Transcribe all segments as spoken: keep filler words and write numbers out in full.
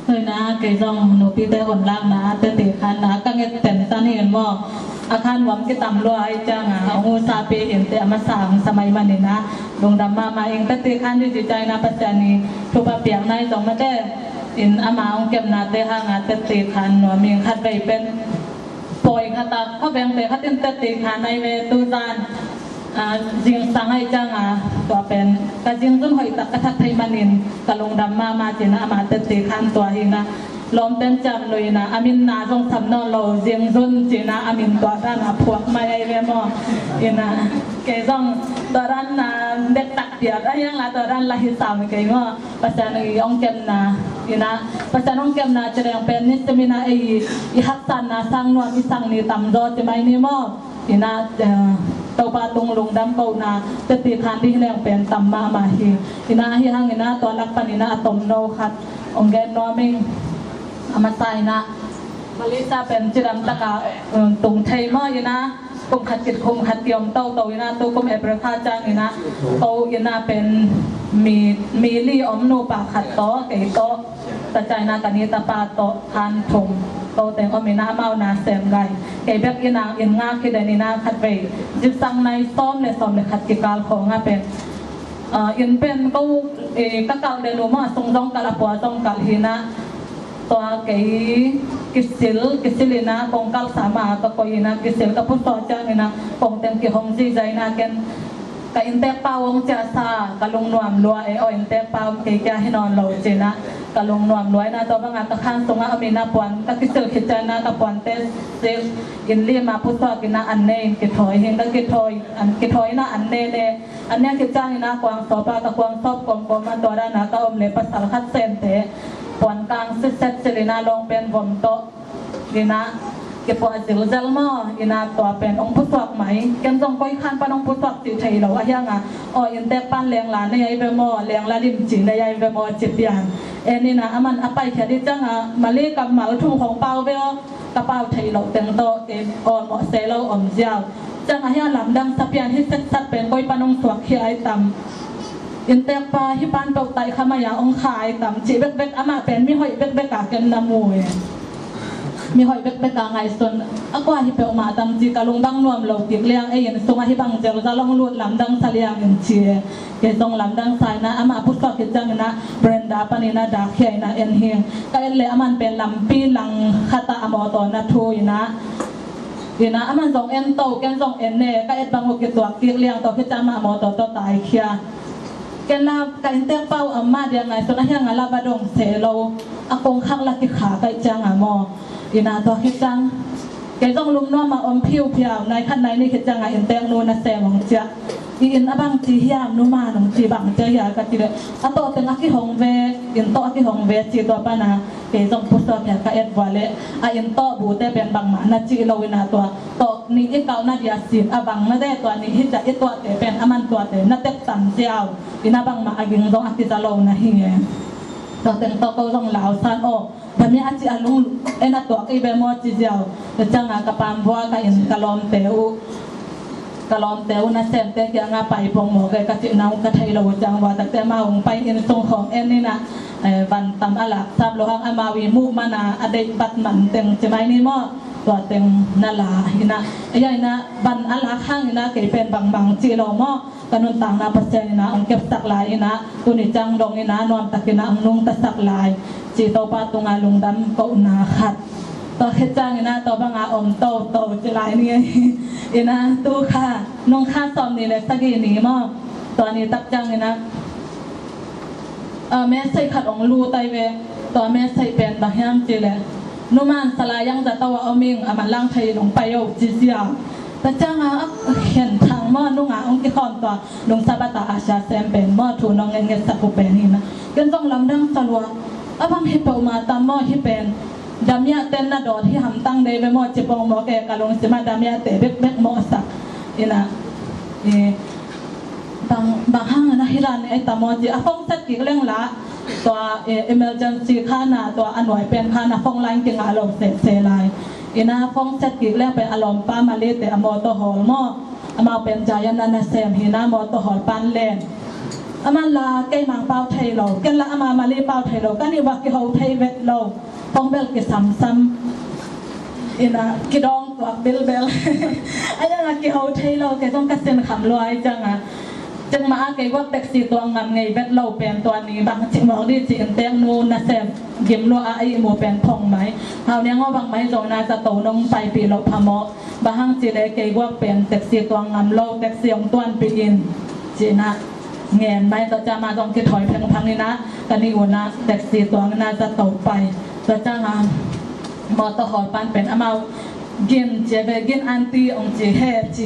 Hoih na, kei zong nupite honlakna, teci khanna ka nget tentan hi in maw. A khan nuam kitam lua ahih ciangin, a hong usapi hinte, a masa hong sa mai manin ah, lungdam mahmah ing. Teci khan ding ci ciangin ah, Pasian in thupha piakna hi zong mate in, ama hong kepnate hangin teci khan nuam ing. Khatvei pen pawi khat a, khuavengte khat in teci khan ahi ve, tuzan, ah, zingsang ahih ciangin, tua pen ka zingzun hoihtak ka that theih manin ka lungdam mahmah ci-in ah, ama teci khan tua hi in ah, lawmten ciamnuih in ah, a min na zong sam nawn lo, zingzun ci-in ah, a min tua dan a phuak mai ahi ve maw. In ah, kei zong tua dan a dektak piak ahi hang la, tua dan la hi sam kei maw. Pasian i hong kepna, in ah, Pasian hong kepna ci leng pen, nisim in ah ei i haksatna sang nuam i sang ni tamzaw ci mai ni maw. In ah, eh, Topa tung lungdam kohna, teci khan ding hi leng pen tam mahmah hi. In ah, ahi hangin ah, tua lak panin ah, a tomno khat hong gen nuam ing. A masa in ah, Malaysia pen cidam takin, um, tung thei maw, in ah, kum khat khit kum khat kiom toto in ah, tu kum April kha ciangin ah, ko in ah pen mi, mi li om, nupa khat tawh, kei tawh, tua ciangin ah ka ni tapa tawh, khan thum, ko teng om in ah, amau na sem gai. Kei bek in ah, inn nga kidenin ah, khatvei zingsang nai sawm le sawm le khat kikal khawng ah pen, ah, inn pen ko, eh, ka kalh den uh maw, a sung zong kalh, a pua zong kalh hi in ah, tua kei kisil, kisil in ah, kong kalhsa ma ka koih in ah, kisil ka pusuak ciangin ah, kong teng kihong zihziah in ah, ken ka inntekpa uh hong ciahsa, ka lungnuam lua e aw, inntekpa om kei kia hi nawn lo ci-in ah, ka lungnuam lua in ah, tua bangin ka khan sungah om in ah, puan ka kisil khit ciangin ah, ka puante sil, inn lim ah pusuak in ah, an ne in kithawi hi in, ka kithawi, an kithawi in ah, an ne ne, an ne khit ciangin ah, kuang sawp ah, ka kuang sawp kawmkawm ah, tua dan a ka om leh pasal khat sente puan kang sitset sil in ah, lawng pen vom tawh in ah, kipuah zilzel maw, in ah, tua pen hong pusuak mai. Ken zong koi khan pan hong pusuak cih thei lo ahih hangin, aw, inntekpa'n lengla nei ahi ve maw, lengla limci nei ahi ve maw, ci pian. En in ah, aman a paikhiat ding ciangin, Malay kammal thum khawng pau ve aw, ka pau theih loh teng tawh, kei awlmawh se lo om ziau. Ciang ahi a, lamdang sa pian, hih seksat pen koi pan hong suak khia ahi tam. Inntekpa hih pan peuh taih kha mai a hong kha ahi tam, cih bekbek, amah pen mi hoih bekbek a ken na mu e. Mi hoih bekbek a ngaihsun, a kua hi peuhmah tam ci, ka lung bang nuam lo kik liang e, inn sungah hih bang zelzal hong lut lamdang sa liang in ci e. Kei zong lamdang sa in ah, amah pusuak khit ciangin ah, veranda panin ah dak khia in ah en hi ing. Ka et leh aman pen lampi lang khat ah a mawtaw na thu in ah, in ah, aman zong en to, ken zong en ne, ka et bang uh kituak kik liang, tua khit ciang amah mawtaw tawh taikhia. Ken la ka inntekpa uh, amah dia ngaihsun ahih hangin la va dong se lo, a kongkhak la kikha ka hih ciangin maw. In ah, tua khit ciang kei zong lungnuam ah om phiuphiau, nai khat nai nih khit ciangin innteknu nasem hong ciah. I inn a bang ci hiam, numan hong ci, bang ci hiam ka cih leh, a tawh teng a kihong ve, inn tawh a kihong ve ci, tua pan ah kei zong pusuak khia ka et vua leh, a inn tawh bute pen bangmah na cih lo in ah, tua tawh nih i kauhna dia sit a bang na de, tua nih hi ciah i tuahte pen aman tuahte na tek tam ziau, inn ah bangmah a ging zong a kiza lo na hi e. Tua teng tawh ko zong lausan aw, damia a cih a lung en a tuak i ve maw ci ziau. Tua ciangin ka pam vua, ka inn ka lawmte uh, ka lawmte uh nasemte kiangah pai pong maw, kei ka cihna uh ka thei lo uh ciang vua, takte amau hong pai inn sung khawng en in ah, eh, van tam a lak sap lo hang, amau i muh man a, a deih bat man teng ci mai ni maw, tua teng na la in ah, ei a in ah van a lak hang in ah kei pen bangmah cih lo maw. Ka nuntakna Pasian in ah hong kepsak lai in ah, tuni ciang dong in ah nuamtak in ah hong nungtasak lai, ci Topa tungah lungdam kohna khat. Tua khit ciangin ah tua bangin om toto ci lai ni. In ah tu kha, nung kha sawmnih le sagih ni maw, tua ni tak ciangin ah, a, message khat hong lut ai ve. Tua message pen bang hiam cih leh, numan Salai Yang Za To ah om ing, a manlang thei in hong pai o ci ziau. Tua ciangin a khen thang maw, nungah hong kikhawm, tua nung Sabbath ah a sia sem pen maw, thu nong ngetngetsak uh pen hi in ah, ken zong lamdang sa lua. A bang hi peuhmah tam maw, hih pen damiah ten na dawt hi hamtang dei ve maw ci pong maw, kei ka lungsim ah damiahte bekbek mawhsak in ah, i, bang, bang hang na hi dan ni ai tam aw ci, a phone set kik leng la, tua, eh, emergency khan ah, tua a nuai pen khan ah phone line kingah lo sehseh lai. In ah phone set kik leng pen a lawmpa Malay te a mawtaw hawl maw, amau pen Giant ah nasem hi in ah mawtaw hawl pan len. Aman la keimah pau thei lo, ken la ama mah li pau thei lo, kan i va kiho thei vet lo. Hong bel kisamsam. Ina kidawng tuak bilbel. A yang a kiho thei lo, kei zong ka sin kham lua i ciang a. Ciang mah a kei guak taxi tuang ngam ngei vet lo pen tua ni bang ci mawk di ci in tek nu nasem gim lua a i mu pen phong mai. Hau niang aw bang mai zong na zato nong paipih lo phamawh. Bang hang ci le kei guak pen taxi tuang ngam lo, taxi hong tuanpih in. Ci na ngen mai, tua ciang mah zong kithawi phengphang ina, ka ni una taxi tuang ina zato pai. Tua ciang a mawtaw hawl pan pen amau gin ci ve, gin anti hong ci he ci.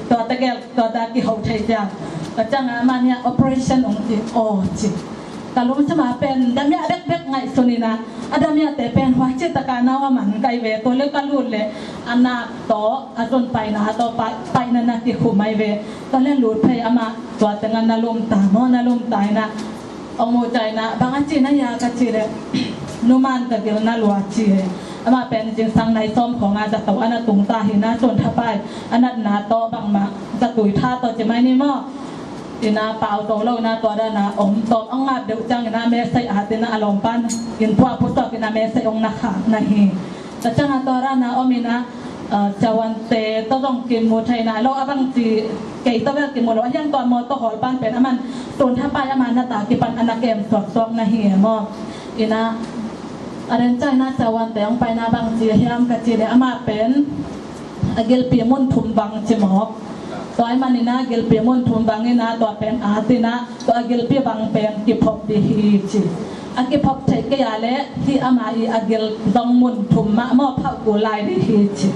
Tua tegel tua ta kiho thei ciang. Tua ciang a amah nia operation hong ci aw ci. Ka lungsim a pen damia bekbek ngaihsun ina, a damia te pen hua ci taka nau a man kai ve, tua le ka lut le a nak tawh a zun paina tawh pai, paina na kikhum mai ve. Tua le lut phei amah tua teng a na lum ta maw, na lum ta ina. Ong mu ca ina bang a ci na hia ka ci le numan ka gil na lua ci he. Amah pen zingsang nai sawm khawng a zato a na tung ta hi na, sun thapai a natna tawh bangmah zatui tha tawh ci mai ni maw. Ina pau to lo ina tua dana om tawm a ngap deuh ciang ina mesei at ina a lawm pan in pua pusuak ina mesei ong na khak na hi. Tua ciang a tua dana om ina, ah, siavuante tawh zong kimu thei na lo, a bang ci kei tawh bel kimu lo, a hiang tua mawtaw hawl pan pen aman sun thapai ama na ta kipan a na kem suaksuak na hi e maw. Ina a den ciang ina siavuante ong pai na bang ci a hiam ka ci le amah pen a gilpi mun thum bang ci mawk. Tua i man ina gilpi mun thum bang ina tua pen at ina tua a gilpi bang pen kiphop di hi ci. A kiphop thei kei a le hi ama i a gil zong mun thum mah maw phauh kul lai di hi ci.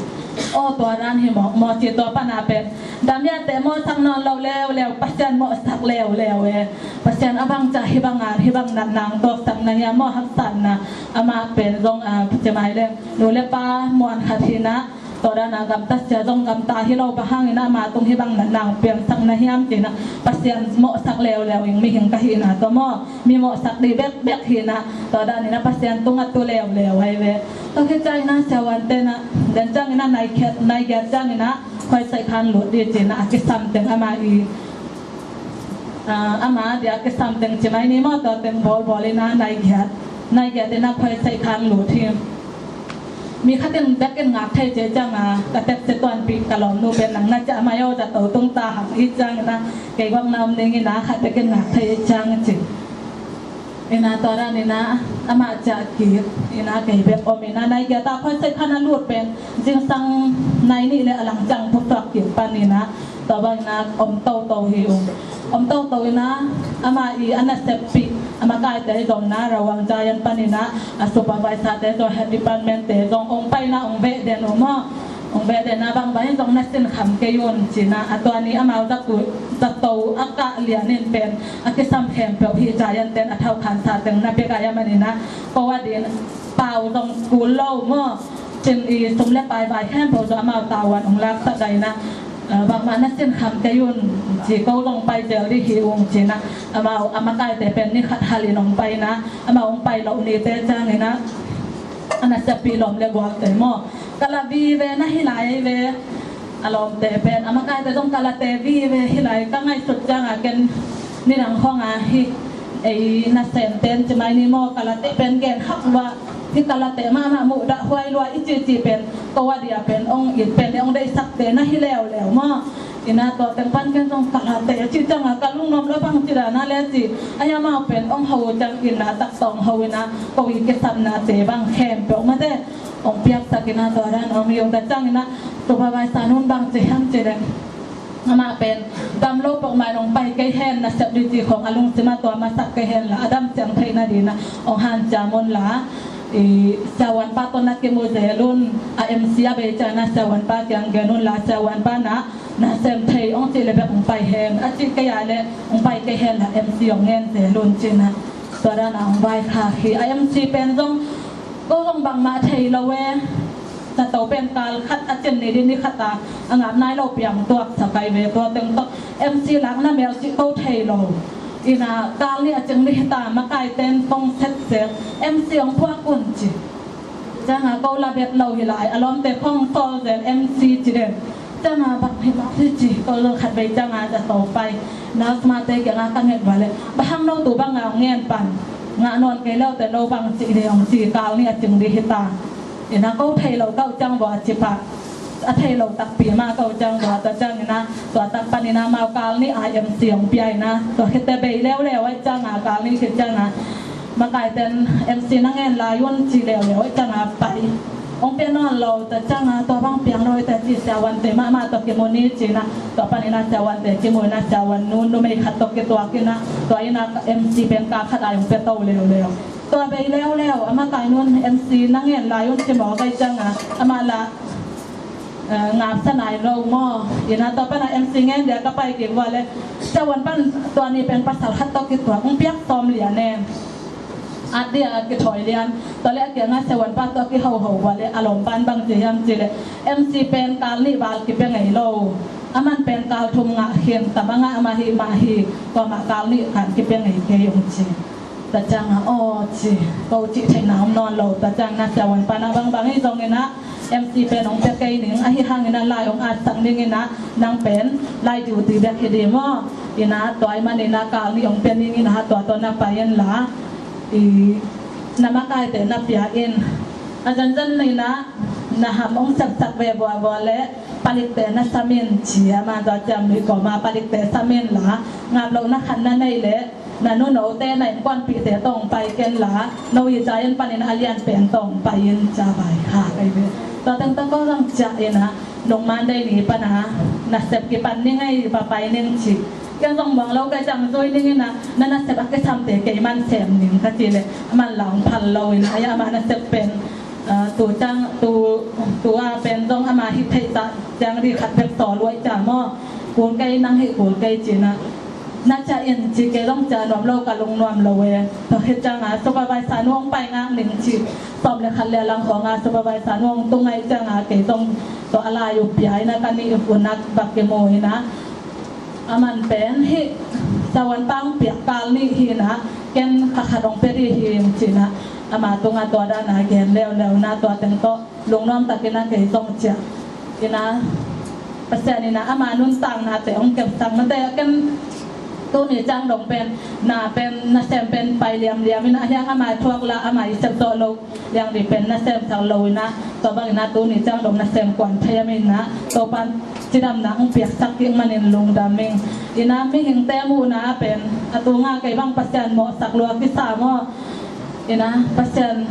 Aw tua dan hi mawk maw ci tua pan a pen damia te mawhsak nawn lo leuleu, Pasian mawhsak leuleu e. Pasian a bang ca hi bang a hi bang natna ong tuaksak na hiam maw, haksatna amah pen zong a ci mai leng nu le pa muan khat hi na. Tua dana gamta sia zong gamta hi lo, bang hang ina ama tung hi bang na nang piangsak na hiam ci na, Pasian mawhsak leuleu ing mihing ka hi na tua maw, mi mawhsak di bekbek hi na, tua dan ina Pasian tung a tu leuleu ai ve. Tua khit ciang ina siavuante na den ciang ina nai khet nai giat ciang ina khuai sai khan lut di ci na a kisam teng ama i Ah, ama dia kisam teng ci mai ni maw, tua teng bawlbawl ina nai giat nai giat ina khuai sai khan lut hi. Mi khat in bek in ngak thei ci ciang a ka tek ci tuanpih ka lawmnu pen nang na ciah mai aw zato tung ta hang i ciang ina kei guak na om ning ina khat bek in ngak thei i ciang ci. Ina tua dan ina amah ciah kik ina kei bek om ina nai giat a khuai sai khan a lut pen zingsang nai nih le a lang ciang pusuak kik pan ina tua bang ina om toto hi ung. Om toto ina ama i a naseppih a makaite zong na Rawang Giant pan ina a supervisor te zong head department te zong ong pai na ong veh den uh maw. Ong veh den na bang bang zong na sin kham kei un ci na a tua ni amau zato a kah lian in pen a kisam khempeuh hi Giant ten a thau khansa teng na pia gai a man ina ko a din pau zong kul lo maw. Cin i sum le pai vai khempeuh zong amau tauan ong laksak gai na. Bangmah na sin kham kei un ci ko zong pai zel di hi ung ci na amau a makaite pen ni khat hal in ong pai na amau ong pai loh ni te ciang ina a naseppih lawm le gual te maw. Ka la vive na hi lai ve. A lawmte pen a makaite zong ka late vive hi lai ka ngaihsut ciang a ken nidang khawng a hi ei nasem ten ci mai ni maw ka late pen gen hak lua. Hi ka late mahmah muh dah huai lua i cici pen ko a dia pen ong it pen ong deihsakte na hi leuleu maw. Ina tua teng pan ken zong ka late a ci ciang a ka lungnuam lo bang ci dan a le ci a hi amau pen ong ho ciang ina tak tawng ho ina ko i kisapnate bang khempeuh mate ong piaksak ina tua dan ong hi ung ta ciang ina supervisor nun bang ci hiam ci leng amah pen dam lo peuhmah in ong pai kei hen nasep di ci khawng a lungsim a tua masak kei hen la a dam ciang theihna dina ong hanciam un la. I siavuanpa tawh na kimu zel un a MC a bei ciang na siavuanpa kiang gen un la siavuanpa na nasem thei ong cih le bek ong pai hen a cih kei a le ong pai kei hen la MC ong ngen zel un ci na tua dan a ong vaikhak hi. A MC pen zong ko zong bangmah thei lo e. Zato pen kal khat a cin ni din ni khat a a ngap nai lo piang tuak sa kai ve tua teng tawh MC lak na mel cih ko thei lo. Ina kal ni a cing ni hita makai ten pong set sel MC ong puak un ci. Ciang a ko la bet lo hi lai a lawmte khong sawl zel MC ci den. Ciangah bang hi mah hi ci, ko zong khat vei ciangah za to pai. Nurse mate kiangah ka nget vale, bang hang no tu bangah hong ngen pan, ngah nawn kei leute no bang ci dei hong ci, kal nih a cing dih hi ta. Ina ko thei lo kau ciang vua ci pah, a thei lo takpi mah kau ciang vua, tua ciang ina tua tak pan ina mau kal nih a M C hong pia ina, tua khit teh bei leuleu ai ciangah kal nih khit ciangah makaiten M C na ngen lai un ci leuleu ai ciangah pai. Hong pia nawn lo ta ciangah tua bang piang lo ta ci, siavuante mahmah tawh kimu ni ci ina, tua pan ina siavuante kimu ina siavuan nu numei khat tawh kituak ina, tua ina M C pen kal khat ai hong pia to leuleu. Tua bei leuleu a makai nun M C na ngen lai un ci mawk ai ciangah amah lah eh, ngapsa nai lo maw. Ina tua pana M C ngen dia ka pai kik vua le, siavuan pan tua ni pen pasal khat tawh kituak, hong piak sawm lian e. At dia kithawi lian, tua le a kiangah siavuan pa tawh kihoho vua le, a lawm pan bang ci hiam ci le, M C pen kal nih val kipia ngei lo. Aman pen kal thum ngah khin, tua bangah amah hi mah hi, kuamah kal nih kan kipia ngei kei hong ci. Tua ciangah aw ci, ko cih theihna om nawn lo. Tua ciangah siavuan pana bang bang hi zong ina M C pen hong pia kei ning, ahi hang ina lai hong atsak ning ina, nang pen lai duty bek hi ding maw. Ina tua ahih man ina kal nih hong pia ning ina, tua tawh na pai in la, i na makaite na pia in. A zanzan ina na ham hong sepsak ve vua vua le, palikte na sam in ci a, ama tua ciang mi kawma palikte sam in la, ngap lohna khat na nei le, na nu note na innkuanpihte tawh hong pai ken la, no i zain panin a lian pen tawh hong pai in ci a vai kha kai ve. Tua teng tawh ko zong ciah ina, nung Monday ni pana nasep kipan ning ei, va pai ning ci. Ken zong muang lo kai ciang zui ning ina, na nasep a kisamte kei man sem ning ka ci le, aman la hong phal lo ina, ai amah nasep pen, ah, tu ciang, tu, tu a pen zong ama hih theih ta ciang ri khat bek sawl uai ciang maw, kul kei nang hih kul kei ci ina. Na ciah in ci, kei zong ciah nuam lo, ka lungnuam lo e. Tua khit ciangah supervisor nu hong pai ngak ning ci, sawm le khat le a lang khawngah supervisor nu hong tung ai ciangah kei zong tua a lai uh pia ina, ka nih uh nak bak kimu ina. Aman pen hih siavuan pa hong piak kal nih hi ina, ken kha khat hong pia dih hi ci ina. Ama tungah tua dana gen leuleu ina, tua teng tawh lungnuam takin a kei zong ciah ina, Pasian ina ama nuntaknate hong kepsak nate, ken tuni ciang dong pen na pen nasem pen pai liamliam ina, ahi hang ama thuak la ama i sep zawh lo liang dih pen nasemsak lo ina, tua bang ina tuni ciang dong nasem kuan thei a, mi ina Topan cidamna hong piaksak kik manin lungdam ing. Ina mihingte muhna a pen a tungah kei bang Pasian mawhsak lua kisa maw. Ina Pasian,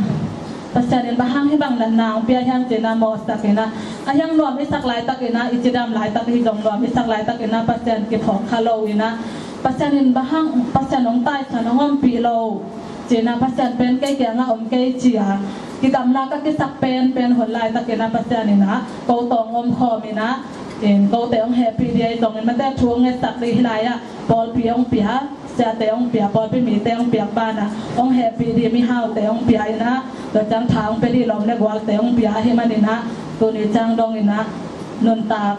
Pasian in bang hang hih bang natna hong pia hiam ci ina mawhsak ina, ahi hang nuam i sak laitak ina, i cidam laitak hi zong nuam i sak laitak ina Pasian kiphawk kha lo ina, Pasian in bang hang, Pasian hong taisan hong ompih lo ci ina, Pasian pen kei kiangah om kei ci a kigamla ka kisak pen pen hun laitak ina Pasian ina ko tawh hong om khawm ina, in kote hong hehpih dih a, i zong in mate thu hong ngetsak dih hi lai ah, pawlpi hong pia, siate hong pia, pawlpi mite hong piak banah hong hehpih dih mihaute hong pia ina, tua ciang tha hong pia dih lawm le gualte hong pia ahih man ina, tuni ciang dong ina nuntak,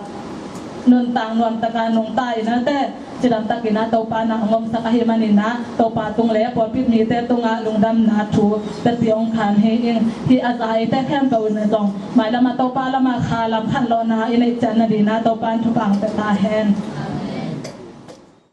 nuntak nuamtaka nungta ina te cidamtak ina Topa na hong omsak ahih man ina, Topa tung le pawlpi mite tungah lungdamna thu pepih hong khan hi ing. Hih a za eite khempeuh ina zong mailam a Topa lamah kha lam khanlawhna i neih ciat nadingin Topa in thupha hong pia ta hen.